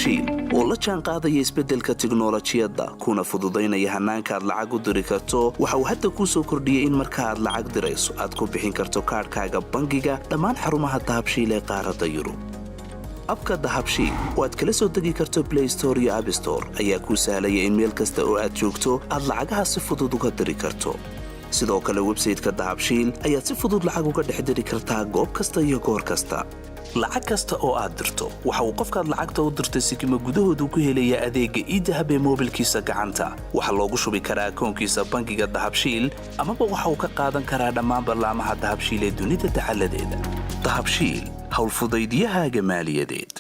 Dahabshiil oo la jaan qaadaya isbeddelka tiknolojiyadda kuna fududaynaya hannaanka aad lacag u diri karto, waxa uu hadda kuu soo kordhiyey in marka aad lacag dirayso aad ku bixin karto kaadhkaaga bangiga dhammaan xarumaha Dahabshiil ee qaaradda Yurub. Abka Dahabshiil oo aad kala soo degi karto Blay Store iyo Abstore ayaa kuu sahlaya in meel kasta oo aad joogto aad lacagaha si fudud uga diri karto. Sidoo kale websayteka Dahabshiil ayaad si fudud lacag uga dhex diri kartaa goob kasta iyo goor kasta. Lacag kasta oo aad dirto, waxa uu qofkaad lacagta u dirtay sikima gudahoodu ku helayaa adeegga iDahab ee moobilkiisa gacanta. Waxaa loogu shubi karaa akoonkiisa bangiga Dahabshiil, amaba waxa uu ka qaadan karaa dhammaan ballaamaha Dahabshiil ee dunida dacaladeeda. Dahabshiil, howlfudaydiyahaaga maaliyadeed.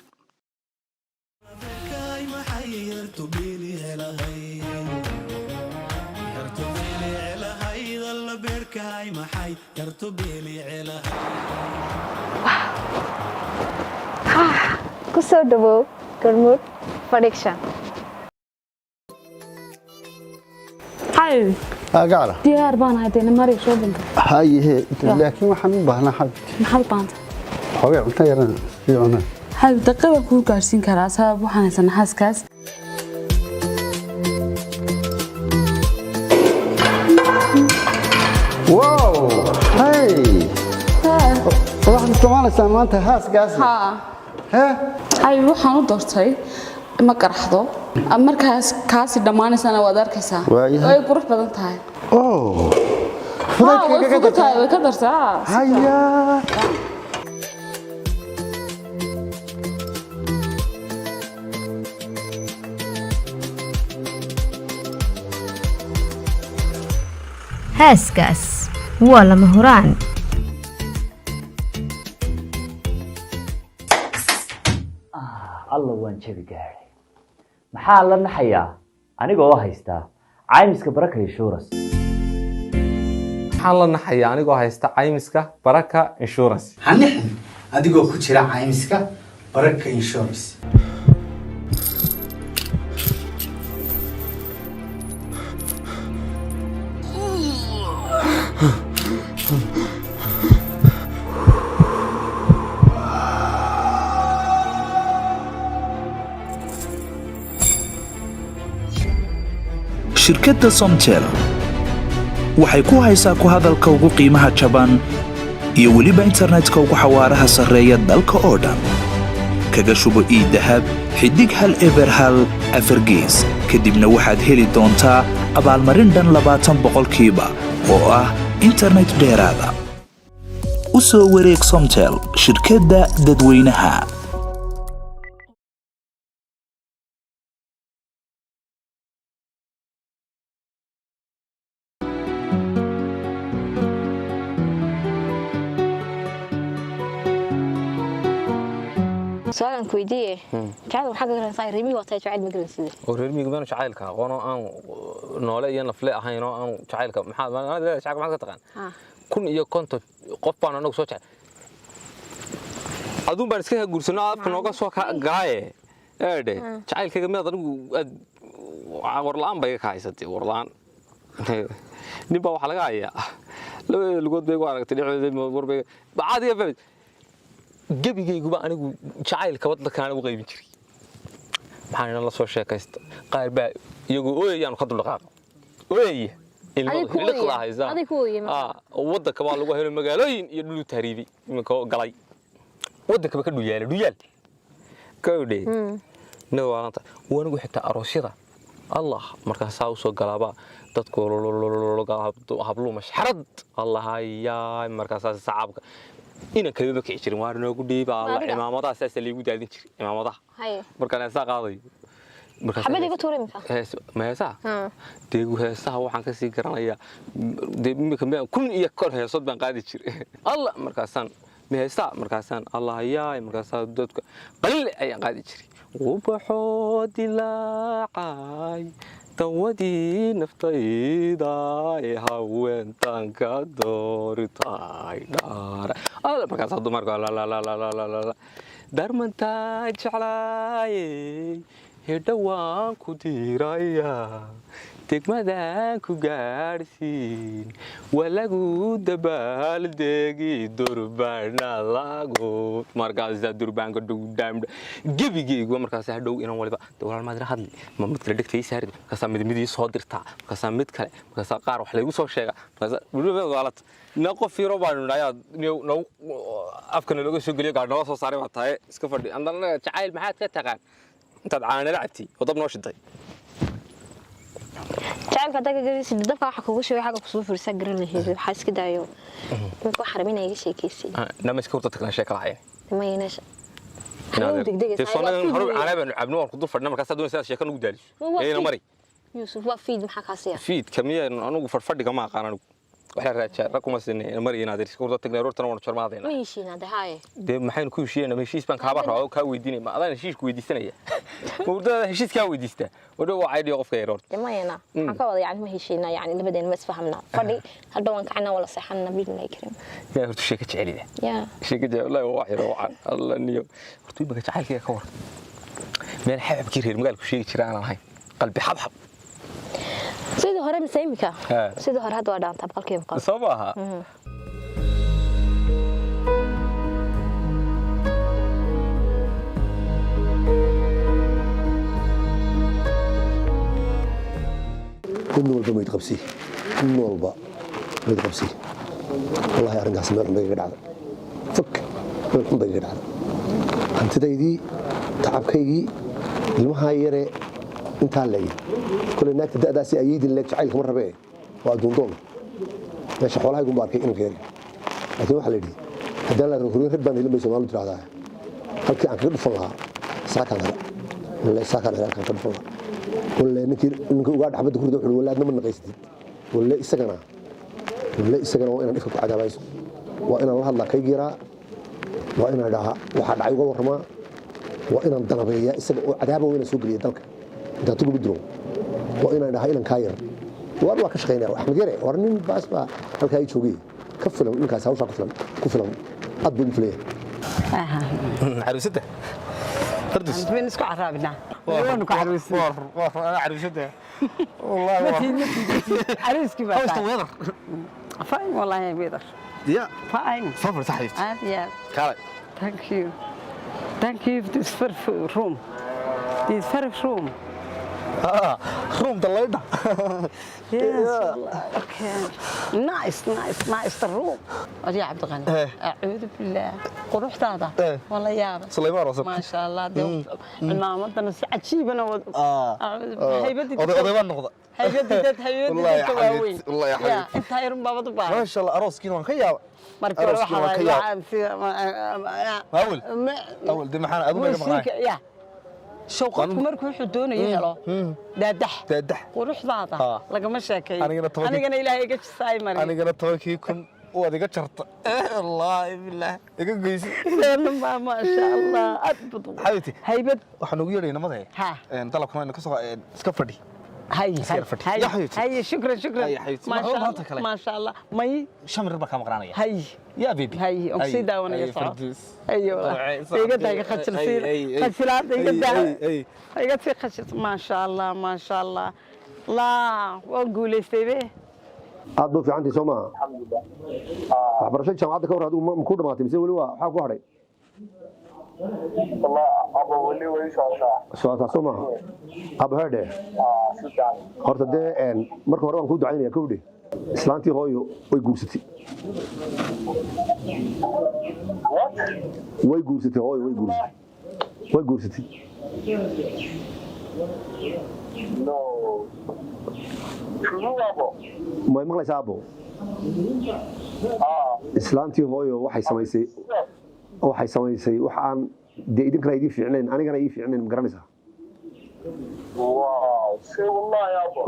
Ku soo dhawow Garmuud Production. Xabibi. Gacala. Diyaar baan ahay dee, mari shoppingka. Hayehe, laakiin waxaan u baahnaa, xabibti. Maxaad u baahanta? Xoogay cunto yaran sii cunaa. Xabib, daqiiq baan kuu gaarsiin karaa, sabab waxaan haysanaa xaaskaas. Wow, hey, waxaad isticmaalaysaa maanta haaskaasi? Haa. He? Xabib, waxaan u doortay ma qaraxdo markaas kaasi dhammaanaysana waad arkaysaa. Waayahay. Way qurux badan tahay. Oh. Haa, way fudaydka kaga fudud tahay. dartaa. Way ka dartaa. Haya. Haaskaas waa lama huraan. Alla, waan jabi gaadhay. Maxaa la naxayaa aniga oo haystaa caymiska Baraka Insurance? Maxaan la naxayaa anigoo haysta caymiska Baraka Insurance? Hanixin adigoo ku jira caymiska Baraka Insurance. Shirkadda Somtel waxay ku haysaa ku hadalka ugu qiimaha jaban iyo weliba internetka ugu xawaaraha sarreeya dalka oo dhan. Kaga shubo iDahab *101 4 gees, kadibna waxaad heli doontaa abaalmarin dhan 20% oo ah internet dheeraada. U soo wareeg Somtel, shirkadda dadweynaha. Su-aalan ku weydiiye, jacayl maxaa ka garanaysaa? Reer miyiga waa tahay, jacayl ma garanaysid. Oo reer miyiga maanu jacaylka aqoon oo aan noole iyo nafle ahayn oo aan jacaylka maxaa maad leedahay? Jacaylka maxaad ka taqaan? 1050 qof baan anagu soo jecel, aduun baan iska guursano, afka nooga soo galaaye eedhe. Jacaylkayga miyaad anigu aad war la'aan bay ka haysatay? War la'aan nin baa waxaa laga hayaa labada lugood bay igu aragtay dhexdooda war bay bacaad iyo fahmid. Gebigayguba anigu jacaylka dadkaan ugu qaybin jiray. Maxaan inan la soo sheekaysta, qaar baa iyagoo ooyayaanu ka duldhaqaaqa, ooyaya. Adig ku ooyaya. Haysa. Adig ku ooyaya marka. Waddanka baa lagu helo magaalooyin iyo dhulu tahriibay iminka oo galay waddankaba ka dhuyaala dhuyaal kawdhe inaga waalanta. Wanigu xitaa aroosyada allah markaan saa usoo galaaba dadku hablu mashxarad allah hayaay, markaasaa sacaabka inan kaleba ma kici jirin, waar noogu dhiiba allah. Adiga? Cimaamadaha saasa laygu daadin jiray, cimaamadaha. Haye. Markaan heesaa qaadayo. Xabad iga tuur imika. Ma heesaha? Dee heesaha waxaan kasii garanayaa dee imika kun iyo kor heesood baan qaadi jiray. Allah, markaasaan ma heesaha, markaasaan allah hayaay, markaasaa dadka qalil ayaan qaadi jiray. Ubaxoo dilaacay, dawadii naftayda ee haweentan ka doortay dhaara alla, markaasaa dumarka la darmantaa jeclaayey, hedha waan ku diirayaa. Degmadaan ku gaadhsiin waa lagu dabaaldegi durbana lagu markaasaa durbaanka dhugdhaam gebigeygu markaas hadhow inan waliba de walaal maad ila hadli ma mid kale dhegta ii saari, markaasaa mid mid ii soo dirtaa, markaasaa mid kale, markaasaa qaar wax laygu soo sheega, markaasaa waalata na qof yaro baanu ayaa nagu afkana looga soo geliyo gaadh noo soo saaray baa tahay iska fadhi. Andana jacayl maxaad ka taqaan intaad caanala cabtay oo dab noo shiday? Jacaylka haddaa ka garanaysid, dabka waxa kugu sheegay xagga kusoo furisaa garan lahayd. Waxaa iska daayo imika, waxaa rabin iga sheekeysay. Nama iska hurta tagnaa sheeka lahayn. Mayna. Hore caana baanu cabno, waan ku dul fadhina, markaasaa doonaysa inaad sheeka nagu daaliso. Eena mari. Yuusuf, waa fiid, maxaa kaasiya? Fiidka miya? Anugu fadhfadhiga ma aqaan, anigu wax la raajaa rag kuma sinay. Mari inaad iska hurta tagnaa, roortana waanu jarmaadayna. Ma heshiin hadda haaye. Dee maxaynu ku heshiiyeyna? Ma heshiis baan kaaba rabaa oo kaa weydiinaya? Ma adaan heshiis ku weydiisanaya? Ma hurdadaada heshiis kaa weydiistaa? Wadhow waa caydhiyo qofka yar horta. Dee mayana, maxaan ka wada? Yani ma heshiina, yani labadeena ma isfahamna. Fadhi hadhow waan kacnaa, wala seexanna biidnillahi karim. Yaa horta sheeka jecelida. Yaa. Sheeka jecel wallahi, waa wax yar oo wacan alla niyo. Horta imika jacaylkayga ka war, meel xabxabkii reer magaalku sheegi jira aanan ahayn, qalbi xabxab. Sidii hore mise imika? Haa. Sidii hore hadda waa dhaantaa 100%. Soo maaha? Nin walba mayd qabsi, nin walba mayd qabsi. Wallahi arrinkaas meel xun bay iga dhacday, fog meel xun bay iga dhacday. Hantidaydii, tacabkaygii, ilmahaa yare intaa leegay. Kole naagta da'daasi ayeydin leeg jacaylka ma rabee, waa adduundoon. Meesha xoolahaygun ba arkay inanka yare, laakiin waxaa la yidhi haddaan la rogrorin rag baan helin bay Soomaalidu tidhahdaa. Halkii aan kaga dhufan lahaa saakaan hela, wallahi saakaan hela halkaan ka dhufan lahaa. Walle ninkii ninkii ugaa dhaxbadda ku rido wuxuu walle adna ma naqaysatid. Walle isagana, walle isagana waa inaan dhifka ku cadaabayso, waa inaan la hadlaa kayg yaraa, waa inaan dhahaa waxaa dhacay uga warramaa, waa inaan danabeeyaa isaga oo cadaaba, waa inaan soo geliya dalka intaan tugubi diro, waa inaan dhahaa inan kaa yar waar waa ka shaqaynaya Axmed Yare, war nin baas baa halkaa ii joogay ka filan ninkaas hawshaa ku filan, ku filan aad buu ugu filaya. Caruusada Fardus. Min isku caraabinaa waanu ka caruusin. Caruusada. Caruuskii baa. How's the weather? Fine, wallahi weather. Yeah. Fine. Fafar saxiibti. Aad iyo aad. Kaalay. Thank you, thank you. This very room, this very room. Room the. Yes, wallahi. Okay, nice, nice, nice, the room. Adiga Cabdiqani, acuudu billaah, quruxdaada waa la yaaba. Sulaymaan Wasab. Maasha Allah, dee cilmaamadana si cajiibana haybadii. Oday baan noqda. Haybadii dad, haybadii Wallahi dadka xabiibti, waaweyn. wallahi Ya, xabiibti. intaa yarun baabad u baahan. Maasha Allah, arooskiina waan ka yaaba. Markii hore Arooskiina waan waxaa ka yaaba. waxaan sida Awel. Awel, dee maxaan adigu naga maqnaay? Ya show, qofku markuu wuxuu doonayo helo, daadax. Daadax. Quruxdaada lagama sheekeeyo. Anigana Anigana Ilaahay iga jisaay mari. Anigana 10,000 waad iga jarta. Wallaahi billaah iga goysi. Baa maasha Allah, aad bad Xabiibti. Haybad. Waxaan ugu yeedhay namada. Ha. Dalabkana aynu ka soo iska fadhi. Hay. Iska yar fadhi. Hay. Ya xabiibti. Hay, shukran, shukran. Hay, xabiibti. Maasha Maxaa maanta Allah, kale? Maasha Allah, may Shan mir baan kaa maqnaanaya. Hay. Ya baby. Hay, oo sii daawanaya. Hay, Soco. Farduus. Hay, wallahi iga daa, iga khajilsiin khajilaada, iga daa, iga sii khajil. Maasha Allah, maasha Allah, laa waan guulaystay be. Aad buu fiicantahay soo maaha? Waxbarashada jaamacadda ka hor adigu ma ku dhamaatay mise weli waa waxaa ku hadhay? Socotaa soo maaha abo? Heedhe horta dee marka hore waan kuu ducaynaya. Kowdhe, islaantii hooyo way guursatay, way guursatay hooyo, way guursatay, way guursatay. No. May maqlaysaa abo? Islaantii hooyo waxay samaysay, waxay samaysay wax aan dee idinkana idiin fiicnayn, anigana ii fiicnayn, ma garanaysaa?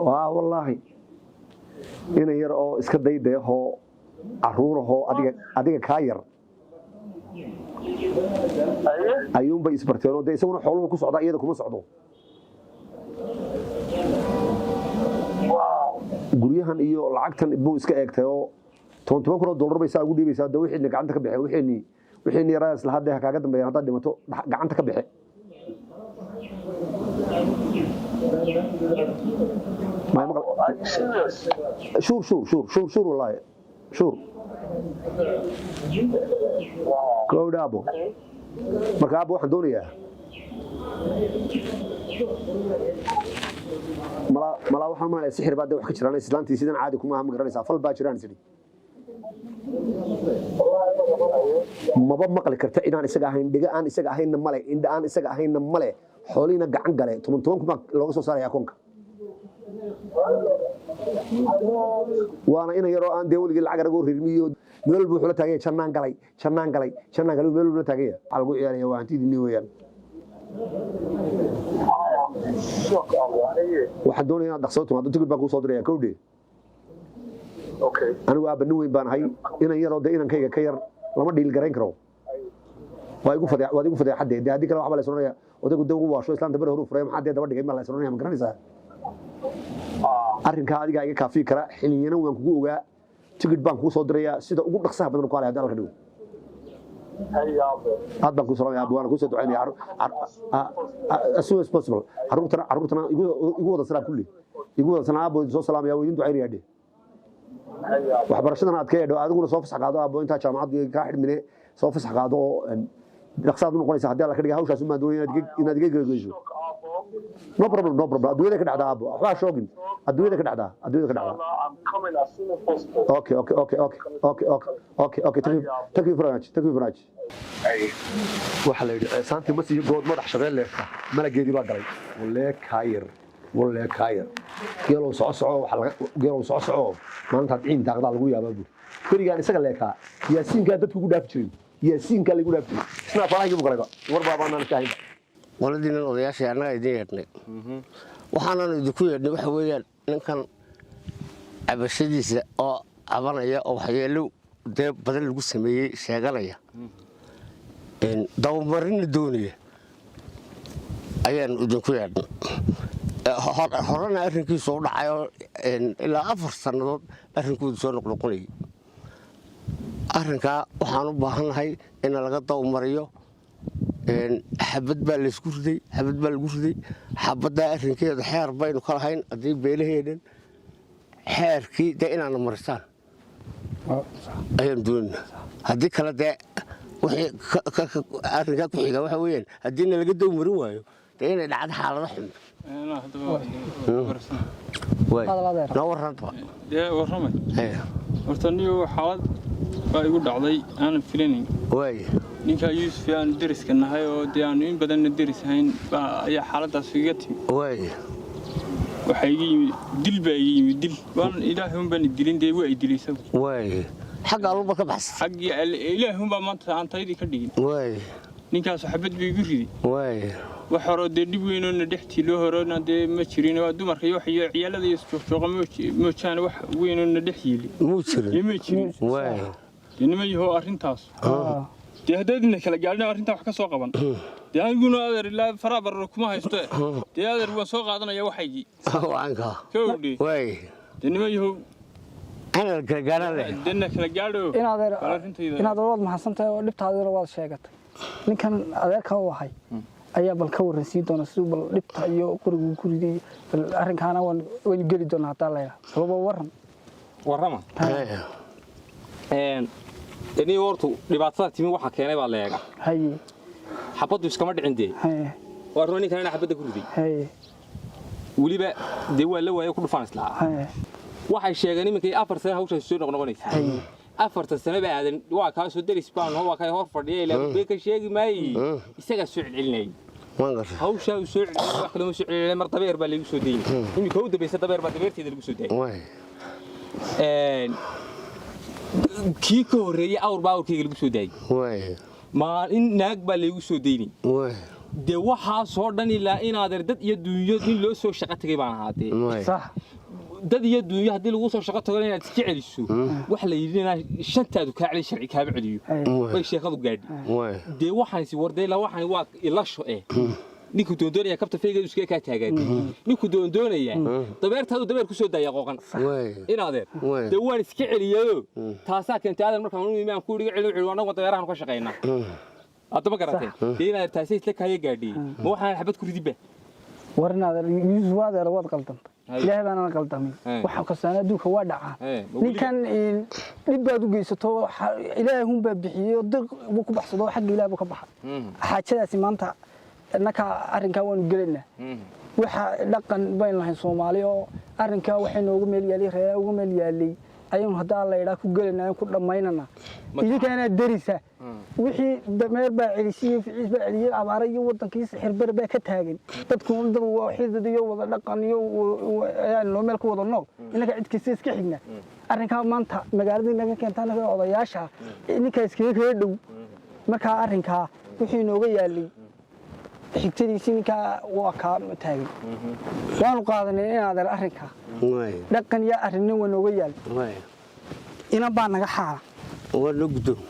Waa wallaahi inan yar oo iska daydayahoo caruurahoo adiga kaa yar ayuunbay isbarteenoo dee isaguna xooluhu ku socdaa, iyada kuma socdo. Guryahan iyo lacagtan buu iska eegtay oo 10-10 kun oo dollar bay saa ugu dhiibaysaa. De wixiina gacanta ka baxe, wixiini yaraa isla hadda kaaga dambeeyaan haddaad dhimato gacanta ka baxe. May maqal? Sure, sure, sure, sure, sure, wallahi sure. Gowdha aabo. Marka aabo, waxaan doonayaa malaa waxaan maanaya sixir baa dee wax ka jiraan. Islaantii sidan caadi kuma aha, ma garanaysaa? Fal baa jiraan isidhi. Maba maqli karta inaan isaga ahayn, dhiga aan isaga ahaynna male, indha aan isaga ahaynna male, xoolihiina gacan gale 10 10 kuma looga soo saaraya akoonka. Waana ina yaroo aan dee weligii lacag aragoo rirmiyo. Meel walba wuxuu la taagan yahay jannaan galay, jannaan galay, jannaan galay, meel walba la taagan yahay. Waxaa lagu ciyaaraya waa hantidiinni weeyaan. Waxaan doonaya inaad dhaqsado timaado. Tigid baan kuu soo diraya, kowdhe. Anigu aabba nin weyn baan ahay. Inan yaroo dee inankayga ka yar lama dhiil garayn karo. Waa igu fadee, waad igu fadeexadde dee. Haddii kale waxba la isodhanaya odaygu dee ugu waasho islaanta beri horu furay, maxaa dee daba dhigay ma la isodhanaya, ma garanaysaa? Arrinkaa adigaa iga kaafiyi kara, xiliyana waan kugu ogaa. Tigid baan kuu soo dirayaa, sida ugu dhaqsaha badan ku alay haddii Alla ka dhigo. Aad baan kuu salaamaya aabbo, waana kuu soo ducaynaya as soon as possible. Carruurtana igu wada salaam, kulli igu wada salaam. Aabbo, idin soo salaamaya, waa idin ducaynaya dhe. Waxbarashadana aad ka yeedho, adiguna soo fasax qaado aabbo, intaa jaamacaddu kaa xidhmine soo fasax qaado oo dhaqsaad u noqonaysa haddii Alla ka dhiga. Hawshaas umaan doonaya inaad iga geegeyso. No problem, no problem. Adduunyada ka dhacdaa aabbo, waxbaa shoogin. Adduunyada ka dhacdaa, adduunyada ka dhacdaa. Okay. Thank you, thank you very much, thank you very much. Waxaa la yidhi ceesaantii ma siiyo good madax shabeel leefta malageedii baa galay. Walee kaayir, walee kaayir. Geelow soco soco, waxaa laga geelow soco soco, maalintaad ciin daaqdaa lagu yaabaa buuri. Berigaan isaga leekaa yaasiinkaa dadku ugu dhaafi jiray, yaasiinkaa lagu dhaafi jiray, isna afaarahaygii buu galayba. War baabaanaan iska haynba. Qoladiinan odayaashii annagaa idin yeedhnay. Waxaanan idinku yeedhnay waxa weeyaan ninkan cabashadiisa oo cabanaya oo waxyeelo dee badan lagu sameeyey sheeganaya, dabamarina doonaya ayaanu idinku yeedhnay. Horena arrinkiisu u dhacayoo ilaa 4 sannadood arrinkoodu soo noqnoqonayay. Arrinkaa waxaan u baahannahay in laga dabamariyo. Xabad baa laysku riday, xabad baa lagu riday. Xabaddaa arrinkeedu xeer baynu ka lahayn haddii beelaheedhan xeerkii dee inaana marisaan ayaanu doonayna. Haddii kale dee wixii arrinkaa ku xiga waxa weeyaan haddiina laga daw marin waayo dee inay dhacdo xaalado xun. Noo warranba. Dee warramay. Horta niyo xaalad baa igu dhacday aanan filanayn. Ninkaa Yuusuf aanu deriska nahay oo dee aanu in badanna deris ahayn baa ayaa xaaladaas iga timi. Waxaa iga yimid dil baa iga yimid, dil waan Ilaahay un baan dilin, dee waa i dilay isagu. Xagga alluba ka baxsatay. Xaggii Ilaahay un baa maanta aan taydii ka dhigin. Ninkaas xabad buu igu riday. Wax horoo dee dhib weynoona dhextii loo horona dee ma jirin. Waa dumarka iyo wax iyo ciyaalada iyo isjooqjooqa moojaane, wax weynoona dhex yiili muu jirin. Ma jirin. Dee nima yahow, arrintaas dee haddaadina kala gaadhin, arrintaa wax ka soo qaban dee. Aniguna adeer ilaa faraa bararo kuma haysto. Dee adeer, waan soo qaadanaya waxaygii. Waanka. Kowdhe. Dee nima yahow, ana kala gaadhaan leh. Dena kala gaadho. Inaad inaad waad mahadsan tahay oo dhibtaadina waad sheegatay. Ninkan adeerka u ahay ayaa bal ka warransiin doona siduu bal dhibta iyo qorigu ku riday. Bal arrinkaana waynu geli doonaa haddaa laydhaa sababa warran. Warrama deni. Hortu dhibaatada timi waxa keenay baa la eega. Xabaddu iskama dhicin dee. Waa runa ninkan inaa xabadda ku riday. Weliba dee waa la waayo ku dhufaan islaa. Waxay sheegeen iminkay 4 sano hawshaasi soo noqnoqonaysa. 4-ta sano ba aadan waa kaa soo deris baan, waa kaa hor fadhiya ilaa been ka sheegi maayey. Isagaa soo celcelinayay hawshaa uu soo celcelinayay. Wax kale ma soo celcelinay, mar dabeer baa laygu soo dayay. Iminka u dambaysa dabeer baa dabeerteeda lagu soo daayay. Kii ka horreeyey awr baa awrkayga lagu soo daayay. Maalin naag baa laygu soo daynay. Dee waxaasoo dhan ilaa inaadeer dad iyo dunyo nin loo soo shaqo tegay baan ahaatee. Dad iyo dunyo haddii lagu soo shaqo tago inaad iska celiso wax la yidhi inaa shantaadu kaa celin, sharci kaama celiyo bay sheekadu gaadhi. Dee waxaan is wardee la waxaan waa ilasho eh. Ninku doondoonaya kabta feygeedu iskaga kaa taagaan, ninku doondoonaya dabeertaadu dabeer ku soo daaya qooqan inaadeer. Dee waan iska celiyayo, taasaa keentay aadan markaan u imi aan ku iga celin celin. Annagu dabeerahan ka shaqaynaa hadda, ma garateen? Dee inaadeer taasay isla kaaya gaadhiyey, ma waxaan xabad ku ridibba. War inaad Yuusuf adeer waad qaldantay. Ilaahay baana qaldamin. Waxa kastaan adduunka waa dhacaa. Ninkan dhib baad u geysato, Ilaahay hun baa bixiyey oo diq buu ku baxsado, xagga Ilaahay buu ka baxay. Xaajadaasi maanta innaka arrinkaa waanu gelaynaa. Waxa dhaqan bayn lahayn Soomaali oo arrinkaa waxay noogu meel yaalay, reeraa ugu meel yaalay, ayaynu haddaa la idhaa ku gelaynaa, ayaan ku dhammaynanaa. Idinkaana derisa wixii dameer baa celisiyey, ficiis baa celiyey, abaara iyo wadankii sixir bar baa ka taagan. Dadku dad waa xidid iyo wada dhaqan iyo ayaa noo meel ku wada nool. Innaka cid kasta iska xigna. Arrinkaa maanta magaalada inaga keentaa naga odayaasha ninkaa iskaga kaga dhow. Markaa arrinkaa wixii inooga yaalay xigtadiisii ninkaa waa kaa taagan, waanu qaadanay in adeer arrinkaa dhaqan iyo arrinna waa nooga yaal. Inan baa naga xaala. Waa noo guddoom.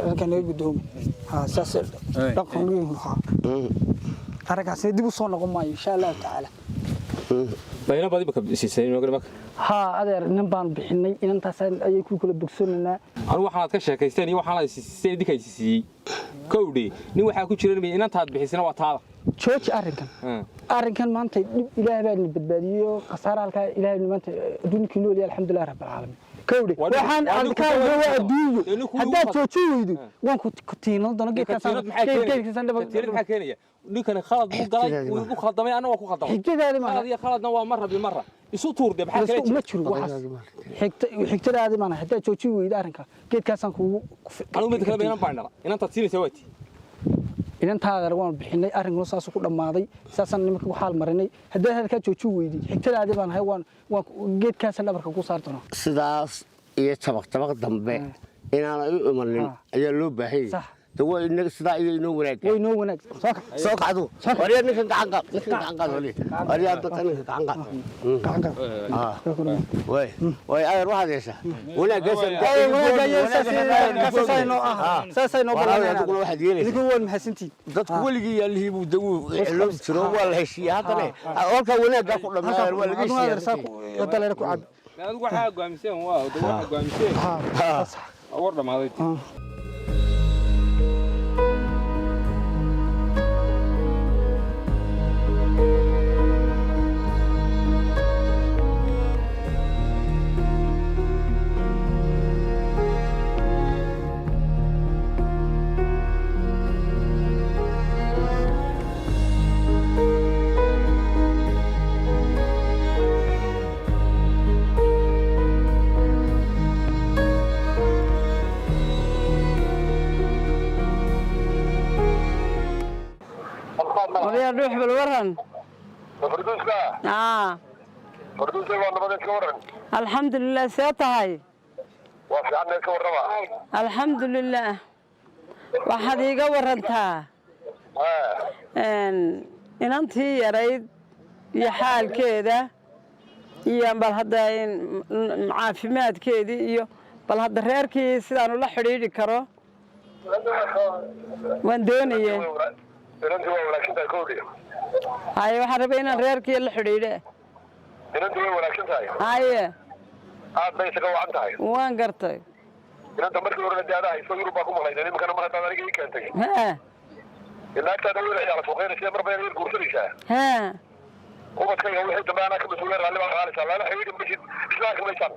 Arrinkaa naga guddoomi. Saas dhaqan arrinkaasina dib u soo noqon maayo, insha Allahu tacaala. Bayna badi baka siisay inoo marka. Haa adeer, inan baanu bixinay, inantaas ayay ku kala bogsanaynaa. Anigu waxaad ka sheekaysteen iyo waxaan la siisay idinka ay siiyey kowdhi nin waxaa ku jiran inantaad bixisana waa taada. Jooji arrinkan. Arrinkan maanta dhib Ilaahay baa na badbaadiyey oo khasaare halkaa Ilaahay maanta adduunkii nool yahay, alxamdulillahi rabbil caalamiin. Kowdhi waxaan adkaa waa adduunyo, haddaad joojin weydo waan ku tiinan doona geedkaasaan. Geedkaasaan maxaa keenaya? Ninkani khalad buu galay, wuu igu khaldamay, anna waa ku khaldamay. Xigtadaadi maaha. Khalad iyo khaladna waa marra bimarra isu tuurde, maxaa kale? Ma jiro waxaas. Xigtadaadi maaha, haddaad joojin weydo arrinka geedkaasaan kugu. Anigu mid kale inan baan dhala, inantaad siinaysaa waa tii. Inantaadana waanu bixinay, arrinkuna saasuu ku dhammaaday, saasaan nimanka ku xaal marinay. Haddaad halkaa joojin weydid, xigtadaadii baan ahay, waan geedkaasaan dhabarka ku saar doonaa. Sidaas iyo tabaq tabaq dambe inaanay u imanin ayaa loo baahan yahay. De waa inaga sidaa iyo inoo wanaag. Way inoo wanaag. Soo kacdu. Waryaa ninkan gacan qaad, ninkan gacan qaad wali. Waryaa dadka ninka gacan qaad. Gacan qaad. Way way adeer, waxaad yeeshaa Saasay noo ballanayaan. Adiguna waxaad yeelaysaa. Idinku waan mahadsantihiin. Dadku weligii yaalihii buu de wuu xiloobi jiro, waa la heshiiyey haddana halkaa wanaaggaa ku dhammaadeen, waa laga heshiiyey. Daleera ku cab. Adigu waxaa go'aamiseen, waa waxaa go'aamiseen, war dhammaaday. Odayaa dhuux, bal waran. Aa. Alxamdulilah, see tahay? Alxamdulilah. Waxaad iiga warantaa inantii yarayd iyo xaalkeeda iyo bal hadda caafimaadkeedii iyo bal hadda reerkii sidaan ula xidhiidhi karo waan doonaye. Haye, waxaan rabay inaan reerkii la xidhiidhe. Inantu way wanaagsan tahay. Haye. Aad bay isaga wacan tahay. Waan gartay. Inanta markii horena daada hayso Yurub baa ku maqlayd, iminkana mar haddaad aniga ii keentay, ilaagtaada weyna ciyaala suuqeynaysa, mar bayna yar guursanaysaa. Ubadkayga wixii dambe anaa ka mas-uuliya, raalli baa qaalaysaa, lala xidhiidhi maysid, isla arki maysaan.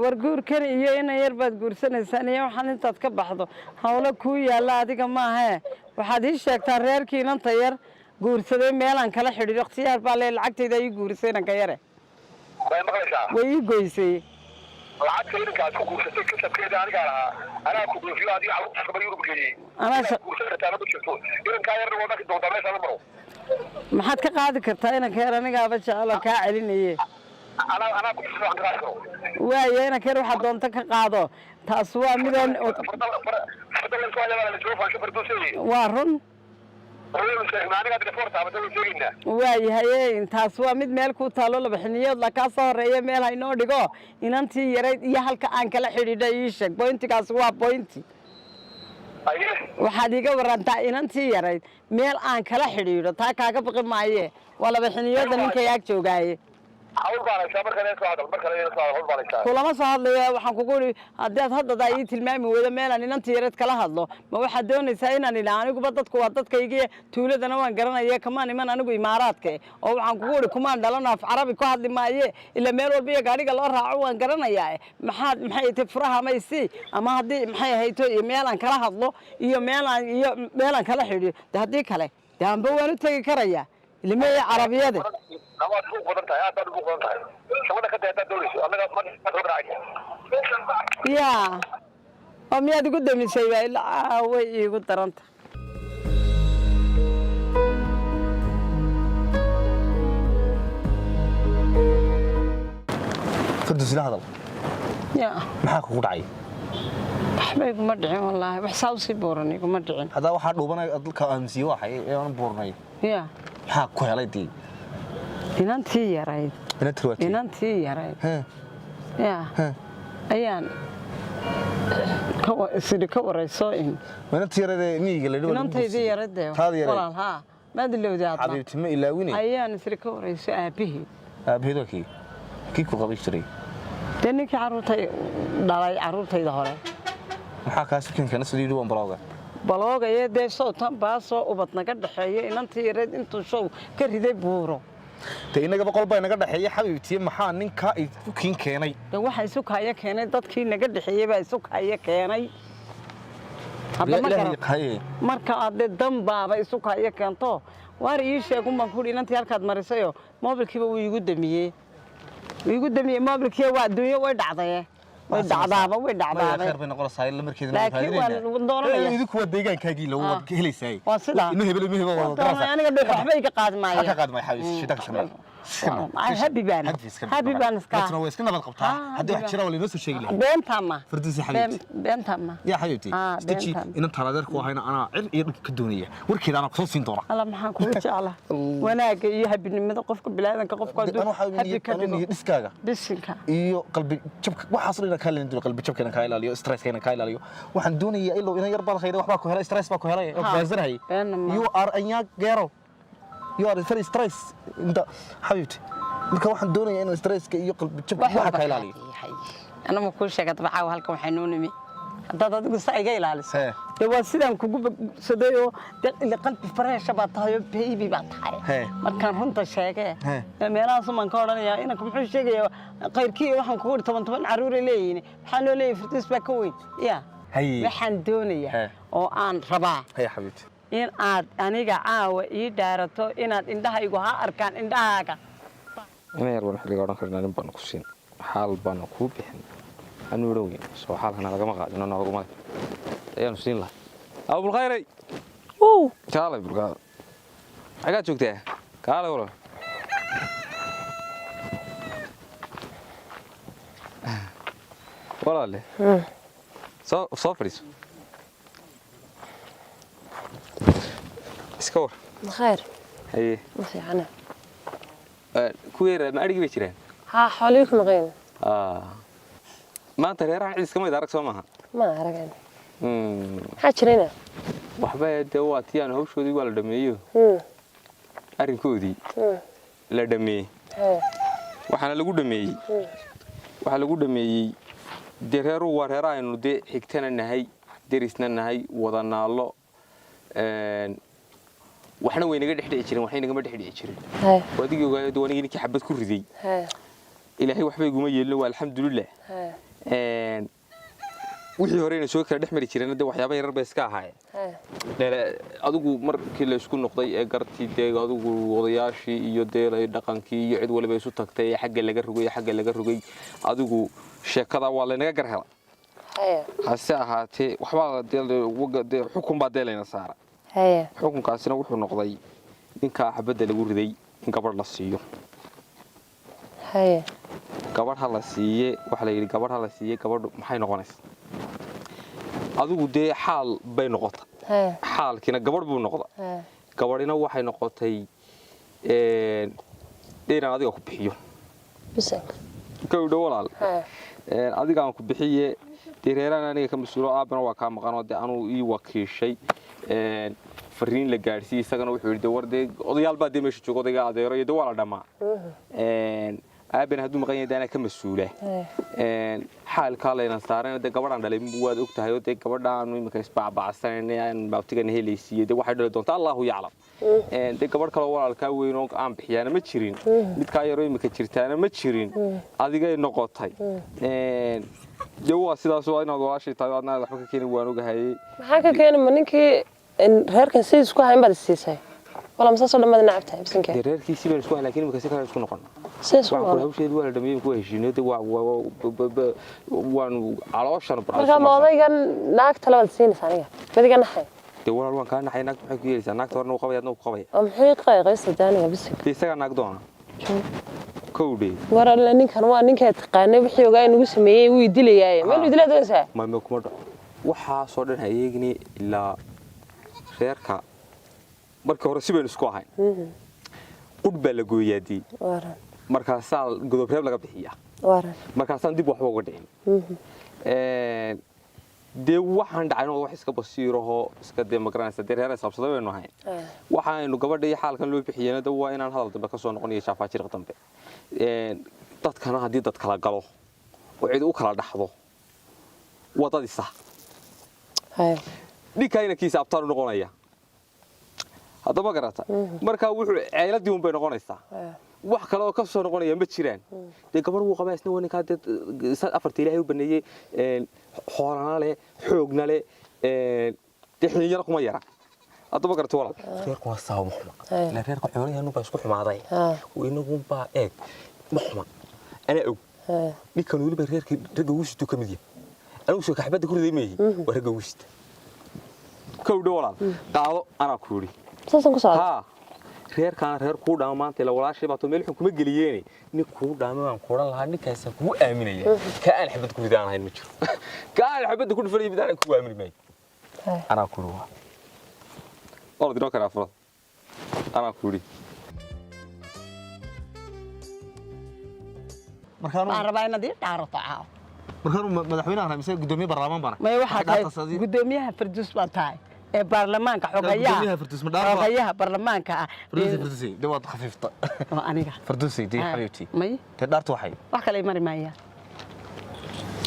War guurkan iyo inan yar baad guursanaysaan iyo waxaan intaad ka baxdo hawlo kuu yaalla adiga maahee. Waxaad ii sheegtaa reerkii inanta yar guursaday meelaan kala xidhiidho. Ikhtiyaar baa lee, lacagtayda ii guurisay inanka yare. May maqlaysaa? Way ii goysay. Lacagta inankaad ku guursatay kasabkeeda anigaa lahaa, anaa ku dhoofiyo, adiga carruurta Yurub geeyey. Anaa guursan kartaana ma jirto. Inankaa yarna waad arki doontaa meeshaan la maro. Maxaad ka qaadi kartaa inanka yar? Anigaaba jecelo kaa celinaye. Anaa ku tusi waxaan ka qaadi karo. Waayo, inanka yar waxaad doonto ka qaado, taas waa midoon. Farda la isku hayaa baa la isugu faansho fardoosay. Waa run. Waynu sheegnaa, anigaa telefoon taabata, way sheegaynaa. Waayahay, taas waa mid meel ku taalo laba xiniyood la kaa soo horeeya, meel ha inoo dhigo. Inantii yarayd iyo halka aan kala xidhiidha ii sheeg. Bointigaas waa bointi. Waxaad iiga warantaa inantii yarayd meel aan kala xidhiidho, taa kaaga baqi maaye, waa laba xiniyooda ninkay ag joogaaye. Hawl baan haysaa, marka ila soo hadal, marka ila soo hadal, hawl baan haysaa. Kulama soo hadlaya. Waxaan kugu idhi haddaad haddadaa ii tilmaami weydo meelaan inanta yareed kala hadlo, ma waxaad doonaysaa inaan idhaa aniguba dadku waa dadkaygiiyo tuuladana waan garanaya, kamaan iman anigu Imaaraadka, oo waxaan kugu idhi kumaan dhalano, af Carabi ku hadli maaye, ila meel walba iyo gaadhiga loo raaco waan garanayaa. Maxaad maxay tahay furaha maysi ama haddii maxay ahayto iyo meelaan kala hadlo iyo meelaan kala xidhiyo de, haddii kale de anba waan u tegi karayaa ilmeeya Carabiyada. Waad buuq badan tahay, aad baad u buuq badan tahay. Shamada ka day haddaad doonayso, annaga ma soo garaacaysa. Yaa, oo miyaad igu damisay? Baa ilaa way iigu daranta. Firdaws, ila hadal. Ya. Maxaa kugu dhacay? Waxba iguma dhicin wallaahi, wax saa usii buuran iguma dhicin. Haddaa waxaa dhuubanay dalka aaminsiiye waxay ee aan buurnay. Ya. Maxaa ku helay dii? Inantii yarayd. Inantii waa tii? Inantii yarayd ya ayaan isiri ka warayso in Inantii yarayd ee miyiga la dhigo? Inantaydii yarayd. Taada yarayd? Walaal, haa, maad ilowday adna? Xabiibti, ma ilaawine. Ayaan isiri ka warayso aabihii. Aabaheed waa kii kii ku qabay jiray? Dee ninkii carruurtay dhalay, carruurtayda hore. Maxaa kaa sukinkeena sidii yidhi waan balooga? Baloogaya dee, sowtan baasoo ubad naga dhexeeya, inantii yareed intuu show ka riday buuro. Dee inagaba qol baa inaga dhexeeya, xabiibtiye, maxaa ninkaa isu kiin keenay? De waxa isu kaaya keenay dadkii naga dhexeeyey baa isu kaaya keenay hadda, ma Ilaahay garan. Haye. Marka aad dee dan baaba isu kaaya keento, waar ii sheegun baan kuhi inantii halkaad marisayo, moobilkiiba wuu iigu damiyey, wuu iigu damiyey moobilkii. Waa adduunyo, way dhacdaye, way dhacdaaba, way dhacdaaba. Khayr bay noqonaysaa ila markeeda. Laakiin waan doonanaya. Idinku waa deegaankaagii la waad ka helaysaa. Waa sidaa. Inu hebel inu hebel. Waan doonaya aniga, dhuux waxba iga qaadi maayo. Ka qaadi maayo, xabiibti, shida ka samee. Happy baan, happy baan iska. Dadna way iska nabad qabtaa. Haddii wax jira waa lainoo soo sheegi lahaa. Beenta ma. Firdawsi, xabiibti. Beenta ma. Yaa xabiibti. Ah, istaji. beenta. Inan taaladeerku ahayna anaa cir iyo dhulka ka doonaya, warkeeda anaa kusoo siin doona. Alla, maxaan kugu jeclaa wanaagga iyo habinimada qofka bilaadanka, qofka hadduu happy ka anuu dhigo. Niyad dhiskaaga bisinka iyo qalbi jabka, waxaas dhan inaan kaa ilaalin doono, qalbi jabka inaan kaa ilaaliyo, stresska inaan kaa ilaaliyo. Waxaan doonayaa ilow inan yar baad khayday, waxbaa ku helay, stress baa ku helay oo Ha. fahansanahay. Beenna ma. You are a young girl, you are very stress inta, xabiibti. Marka waxaan doonayaa inaan stresska iyo qalbi jabka Wax waxa walba kaa ilaaliyo. Anama kuu sheega daba, caawa halkan waxay noo nimi haddaad adigu saa iga ilaaliso, dee waa sidaan kugu bogsaday oo dee ila qalbi fresh ah baad tahay oo baby baad tahay. Markaan runta sheegee, meelahaas baan ka odhanayaa inanka muxuu sheegayaa qayrkii, waxaan kugu idhi 10 10 carruuray leeyihiin, maxaa loo leeyahay Firdaws baa ka weyn ya. Haye. Waxaan doonayaa oo aan rabaa Haye, xabiibti. in aad aniga caawa ii dhaarato inaad indhahaygu ha arkaan indhahaaga. Ina yar baan xilliga odhan karnaa, nin baanu ku siin, xaal baanu kuu bixin, anu odhan weyn soo xaalkana lagama qaadino nalaguma ayaanu siin lahay. Abulkhayray, kaalay bulkaada, xagaad joogtaa? Kaalay walaal. Walaale, soo soo fadhiiso, iska war. Khayr. Haye. Ma fiicana. Kuwa yar ma adhigii bay jiraan? Haa, xoolihii ku maqeen. Maanta reerahan cid iskama arag, soo maaha? Ma aragan. Maxaa jirayna? Waxba dee, waa tii aan hawshoodii waa la dhameeyo, arrinkoodii la dhameeyey. Waxaana lagu dhameeyey, waxaa lagu dhameeyey dee reeruhu waa reera aynu dee xigtana nahay, derisna nahay, wada naallo, waxna way naga dhex dhici jireen, waxna nagama dhex dhici jirin. Waa adigii ogaayay dee, anigii ninkii xabad ku riday. Ilaahay waxba iguma yeelin, waa alxamdulilah. Wixii horeyna soo kala dhex mari jireen dee waxyaaba yarar bay iska ahaayeen. Adigu markii la isku noqday ee gartii dee adigu odayaashii iyo dee dhaqankii iyo cid waliba isu tagtay ee xagga laga rogay, xagga laga rogay, adigu sheekada waa laynaga gar hela. Hase ahaatee waxbaa dee xukun baa dee layna saara. Xukunkaasina wuxuu noqday ninkaa xabadda lagu riday in gabadh la siiyo. Gabadh ha la siiye, waxaa la yidhi gabadh ha la siiye. Gabadhu maxay noqonaysaa? Adigu dee xaal bay noqota, xaalkiina gabadh buu noqda, gabadhina waxay noqotay inaan adiga ku bixiyo. Kowdha walaal, adiga aan ku bixiye dee, reeraan aniga ka mas-uulo, aabbana waa kaa maqanoo dee anuu ii wakiishay fariin la gaadhsiiyey. Isagana wuxuu yidhi dee war dee odayaal baa dee meesha jooga, odayga adeero iyo dee waa la dhammaa. Aabena hadduu maqan yahay anaa ka mas-uula. Xaalkaa layna saaran dee gabadhaan dhalay waad og tahay oo dee gabadhaanu iminka isbaacbaacsanayna aan baabtigana helaysiiyey dee waxay dhali doontaa Allahu yaclam. Dee gabadh kaloo walaalkaa weyn oo aan bixiyaana ma jirin, midkaa yaroo iminka jirtaana ma jirin, adigay noqotay. Dee waa sidaas oo inaad walaashay tahay adna waxba ka keenin waan ogahayey. Maxaa ka keeni ma ninkii reerkan sidiis ku hayn baad isiisay wala masaasoo dhan baad nacabtahay bisinka? Dee reerkiisii baan isku hayn laakiin iminka si kale isku noqon. Sidaas waxaan kula hawsheedu waa la dhameeyey ku heshiinay dee waanu calooshan. Marka ma odaygan naagta labaad siinaysa aniga madiga naxay? Dee walaal waan kaa naxay. Naagta maxay ku yeelaysaa? Naagta horena uu qabaya adna uu ku qabaya. Oo muxuu qabay qaysta dee aniga bisinka? Dee isagaa naag doona kowdhe. War alle ninkan waa ninkaa taqaanay wixii ogaa inagu sameeyey wuu idilayaaye meel idilaa doonaysaa. Ma kuma dhaco waxaasoo dhan ha eegni ilaa reerka markii hore si baynu isku ahayn qudh baa la gooyaa dii markaasaa godob reeb laga bixiyaa markaasaan dib waxba uga dhicin. Dee waxaan dhacay wax iska basiiraho iska dee magaranaysa dee reer isqabsada baynu ahayn. Waxaaynu gabadha iyo xaalkan loo bixiyeyna de waa inaan hadal dambe ka soo noqon iyo shaafaajiriq dambe. Dadkana haddii dad kala galo oo cid u kala dhaxdo waa dad isa ninkaa inankiisa abtaan u noqonaya haddama garata markaa wuxuu ceeladii un bay noqonaysaa wax kale oo ka soo noqonaya ma jiraan. Dee gabadh wuu qabaa isna waa ninkaa dee afarta Ilaahay u baneeyey xoolana leh xoogna leh dee xilinyaro kuma yara haddama garata walaal. Reerkuna saaba ma xuma ilaa reerka xoolaheenu baa isku xumaaday inagunbaa eeg ma xuma anaa og ninkan weliba reerka ragga ugu situu ka mid yahay anigu soo kaxbadda ku riday meehi waa ragga ugu sita kowdhe walaal qaado anaa ku yidhi. Saasan ku socda. Haa reerkaana reer kuu dhaama maanta ila walaashay baa too meel xun kuma geliyeene nin kuu dhaama baan ku odhan lahaa ninkaasaan kugu aaminaya ka aan xabad ku ridaan ahayn ma jiro ka aan xabadda ku dhufanaya mid aanan kugu aamini maayo anaa ku yidhi waa orod inoo kale afurad anaa ku yidhi. Waxaan rabaa inaad ii dhaarato caawa. Markaan madaxweynaha mise gudoomiye baarlamaan bana? Maya waxaa tahay gudoomiyaha Farduus baa tahay ee baarlamaanka xogayaha xogayaha baarlamaanka ah. Farduusi Farduusi dee waad khafiifta. Waa aniga. Farduusi dee xabiibti. May dee dhaartu waxay wax kale mari maayaan.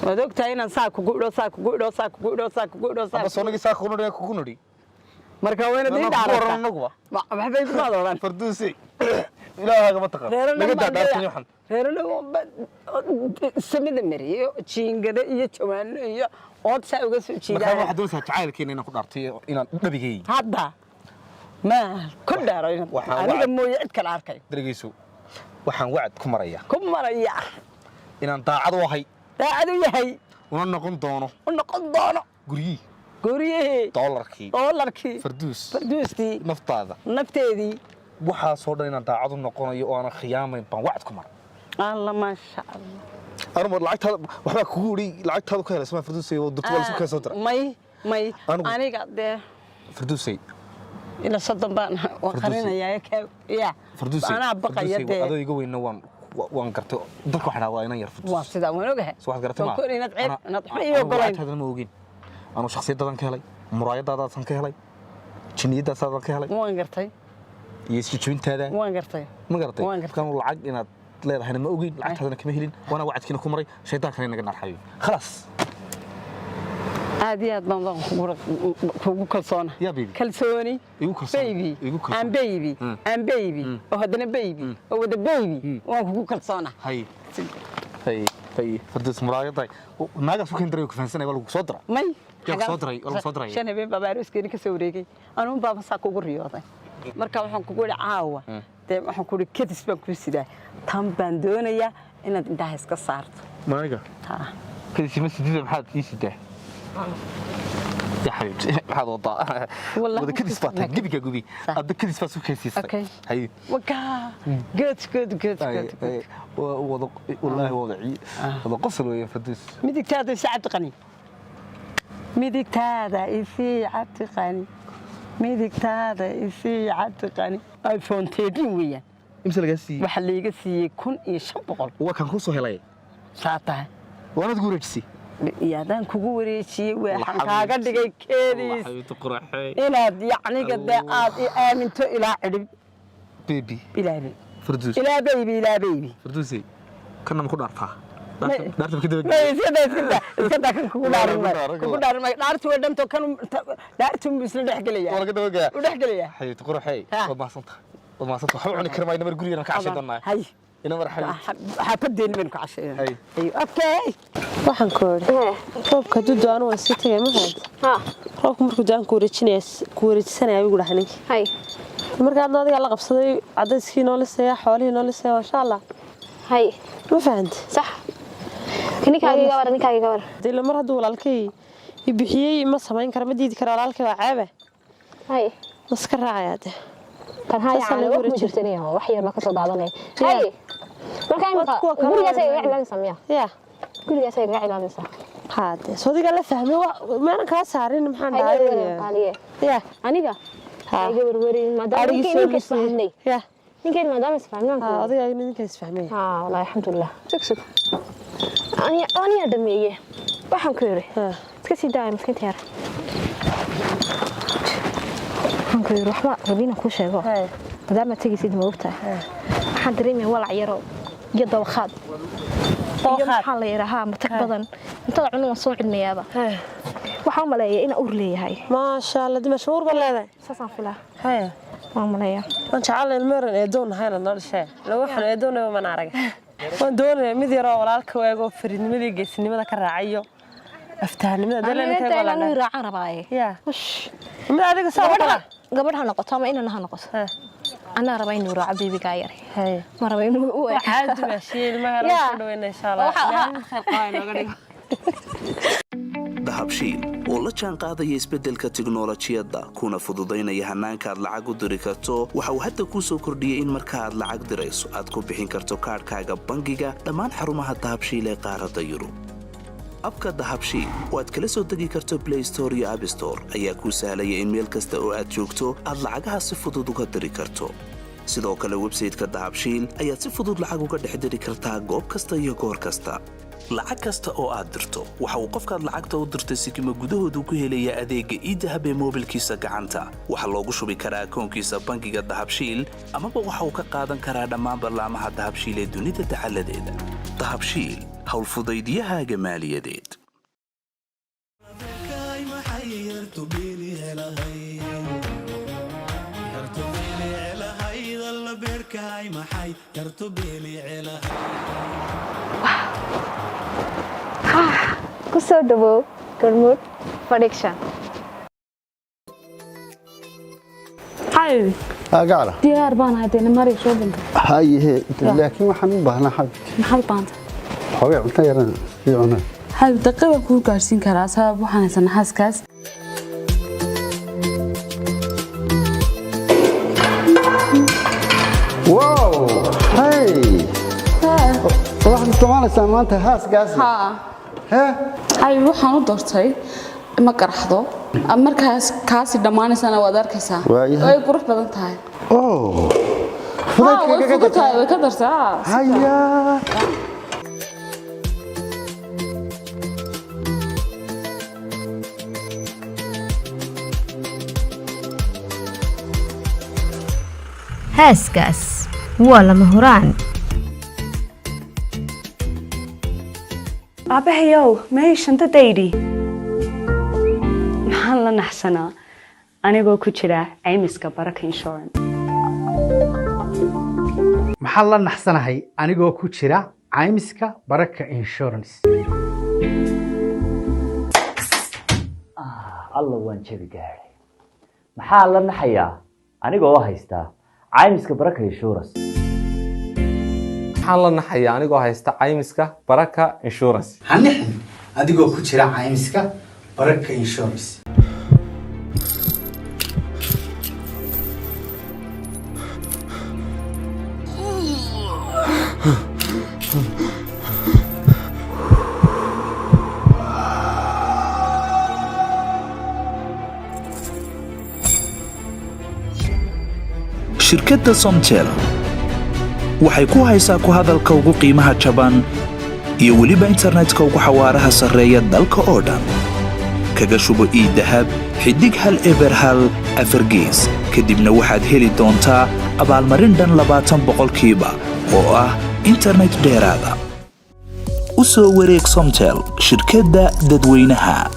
Waad ogtahay inaan saa kugu idho saa kugu idho saa kugu idho saa kugu idho saa ama soonagii saa kugu nodhi kugu nodhi. Marka waa inaad ii dhaarataa anaguba waxba iguma odhan. Farduusi ilaahaaga ma taqaan naga daa dhaartan waxan. Reerana samida mariyo jiingado iyo jawaano iyo ood saa uga soo markaa jiidaan. Waxaad doonaysaa jacaylkeena inaan ku dhaartay inaan dhabigay. Hadda ma ku dhaaro aniga mooye cid kale arkay. Dargeyso waxaan wacd ku marayaa ku maraya inaan daacad u ahay daacad u yahay una noqon doono u noqon doono guryihii guryihii doolarkii doolarkii Farduus Farduustii naftaada nafteedii waxaasoo dhan inaan daacad u noqonayo oo aanan khiyaamayn baan wacd ku maray. Alla maasha Allah. Anu lacagtaada waxbaa kugu idhi lacagtaada ku helay soma Farduusay oo dadku waa lasu keen soo diray. May may aniga dee Farduusay ila 30 baan waan qarinayaa ya Farduusay anaa baqaya dee adoo iga weynna waan gartay dadku waxaa waa inan yar Farduus waa sidaa waan ogahay. Soo waxaad garatay ma inaad ceeb inaad waxba ii ogolayn. Lacagtaadana ma ogin anu shakhsiyadaadan ka helay muraayadaadaasan ka helay jinniyadaasaadan ka helay. Waan gartay. Iyo isjijibintaada. Waan gartay. Ma garatay markaanu lacag inaad leedahayna ma ogin lacagtaadana kama helin waana wacadkiina ku maray shaydaankana inaga naar xabiib khalaas. Aad iyo aad baan kugu kalsoona kalsooni baby aan baby aan baby oo haddana baby oo wada baby waan kugu kalsoona. Hay hay hay Farduus muraayaday naagaas ku keen daray ku fahansanay waa lagu soo diray. May yaa soo diray waa lagu soo diray. 5 habeen baa arooskeeni ka soo wareegay anuun baaba saa kugu riyooday marka waxaan kugu idhi caawa dee waxaan ku idhi kadis baan kuu sidaa tan baan doonayaa inaad indhaha iska saarto. Maaniga kadis ma sidida maxaad ii sidaa ya xabiibti maxaad wadaa wada kadis baa tahay gebiga gubi adda kadis baa su keensiisay hay wakaa good good good good. Wada wallaahi wada wada qosol weeye Farduus. Midigtaada isii Cabdiqani midigtaada isii Cabdiqani midigtaada isii Cabdiqani iPhone 13 weeyaan. Imse lagaa siiyey? Waxaa layga siiyey 1500. Waa kan kuu soo helay saa tahay waanaad ku wareejisay. Yaadaan kugu wareejiyey waxaan kaaga dhigay keediis inaad yacniga dee aad i aaminto ilaa cidhib baby ilaa Farduus ilaa baby ilaa baby Farduusay Kana ma ku dhaartaa? Dhaarta ma ka daba? Iska daa, iska daa, kan kugu dhaarin maayo, kugu dhaarin maayo. Dhaartu way dhanto, kan dhaartu isla dhex gelaya. Waa laga daba gelaya. U dhex gelaya. Xabiibti quruxey, waad mahadsantahay, waad mahadsantahay. Waxba cuni kari maayo, namar gurigeena ka cashay doonaa. Hay. Ina mar, xabiibti. Xaafadeeni baynu ka cashaynaa. Okay. Waxaan ku idhi, roobka hadduu do-aan waan sii tagay, ma fahamta? Roobka markuu do-aan ku wareejinaya, ku wareejisanaya igu dhahay ninkii. Marka adna adigaa la qabsaday, cadayskii noo lisaya, xoolihii noo lisaya, maasha Allah. Hay. Ma fahanta? Sax. Ninkaaga iga war, ninkaaga iga war. Dee mar hadduu walaalkay i bixiyey, ma samayn kara, ma diidi kara walaalkay, waa ceebe. Hay. Maska raacayaa dee. Kan haya. Saasaa Caana lagu wax ma wareejin. jirto inayo wax yar baa kasoo daadanaya. Hay, marka imika Kuwa kale gurigaas ay waa iga cilaalinaysaa miya? Ya. Gurigaas ay iga cilaalinaysaa. Haa dee, soo adigaa la fahmay, maanan kaa saarin, maxaan Ha iga dhahay? werwerin, qaaliye. Ya. Aniga ha iga werwerin, maadaama Adhigii ninkeen soo ninka lisay. isfahamnay. Ya. Ninkeen maadaama isfahmnay. Haa, adigaa ninka isfahmay. Haa, wallaahi alxamdulilah. Sug, sug, aniyaa dhameeye. Waxaan ku yidhi, iska sii daaya miskiinta yar. Waxaan ku yidhi, waxba rabiina kuu sheego, maadaama tegaysid, ma ogtahay, waxaan dareemaya walac yaro iyo dawakhaad iyo maxaa la yidhaahaa, matag badan. Cuntada cunu waan soo cilmiyaaba. Waxaan u maleeyaa inaan uur leeyahay. Maasha Allah, dimasho, uur baa leedahay? Saasaan filaa. Haya. Waan maleeyaa. Waan jecel ilmo yaran eedoon nahay inaad noo dhashee. Lagu waxaan eedoonaba mana arag. Waan doonayaa mid yaroo walaalka waagoo fariidnimadii, geesinimada ka raacayo, aftahanimada. Aniga inaan raacaan rabaaye. Ya. Mid adiga saa Gabadha, gabadh ha noqoto ama inan ha noqoto, anaa raba inuu raaco bibigaa yar. Ma raba inuu u Waa caadi, dimaashiye, ilmaha yar waan soo dhaweynaa insha Allah. Ilaahay mid khayr qaba inooga dhigo. Dahabshiil oo la jaan qaadaya isbeddelka tiknolojiyadda kuna fududaynaya hannaanka aad lacag u diri karto, waxa uu hadda kuu soo kordhiyey in marka aad lacag dirayso aad ku bixin karto kaadhkaaga bangiga dhammaan xarumaha Dahabshiil ee qaaradda Yurub. Abka Dahabshiil oo aad kala soo degi karto Play Store iyo App Store ayaa kuu sahlaya in meel kasta oo aad joogto aad lacagaha si fudud uga diri karto. Sidoo kale websayte-ka Dahabshiil ayaad si fudud lacag uga dhex diri kartaa goob kasta iyo goor kasta. Lacag kasta oo aad dirto, waxa uu qofkaad lacagta u dirtay sikima gudahoodu ku helayaa adeegga iDahab ee moobilkiisa gacanta. Waxaa loogu shubi karaa akoonkiisa bangiga Dahabshiil, amaba waxa uu ka qaadan karaa dhammaan ballaamaha Dahabshiil ee dunida dacaladeeda. Dahabshiil, howlfudaydiyahaaga maaliyadeed. Ku soo dhawow Garmuud Production. Xabibi. Gacala. Diyaar baan ahay dee, mari shoppingka. Hayehe, laakiin waxaan u baahnaa, xabibti. Maxaad u baahantay? Xoogay cunto yaran sii cunaa. Xabib, daqiiq baan kuu gaarsiin karaa, sabab waxaan haysanaa xaaskaas. Wow, hey, waxaad isticmaalaysaa maanta haaskaasi? Haa. Xabib, waxaan u doortay ma qaraxdo, markaas kaasi dhammaanaysana waad arkaysaa. Waayahay. Way qurux badan tahay. Oh. Haa, way fudud tahay, way ka dartaa. Haya. Haaskaas waa lama huraan. Aabbahayow, meey shantadaydii? Maxaan la naxsanaa anigoo ku jira caymiska Baraka Insurance? Maxaan la naxsanahay anigoo ku jira caymiska Baraka Insurance? Alla, waan jabi gaadhay. Maxaa la naxayaa anigoo haysta caymiska Baraka Insurance? Maxaan la naxayaa anigoo haysta caymiska Baraka Insurance? Hanixin adigoo ku jira caymiska Baraka Insurance. Shirkadda Somtel waxay ku haysaa ku hadalka ugu qiimaha jaban iyo weliba internetka ugu xawaaraha sarreeya dalka oo dhan. Kaga shubo iDahab *101 4#, kadibna waxaad heli doontaa abaalmarin dhan 20% oo ah internet dheeraada. U soo wareeg Somtel, shirkadda dadweynaha.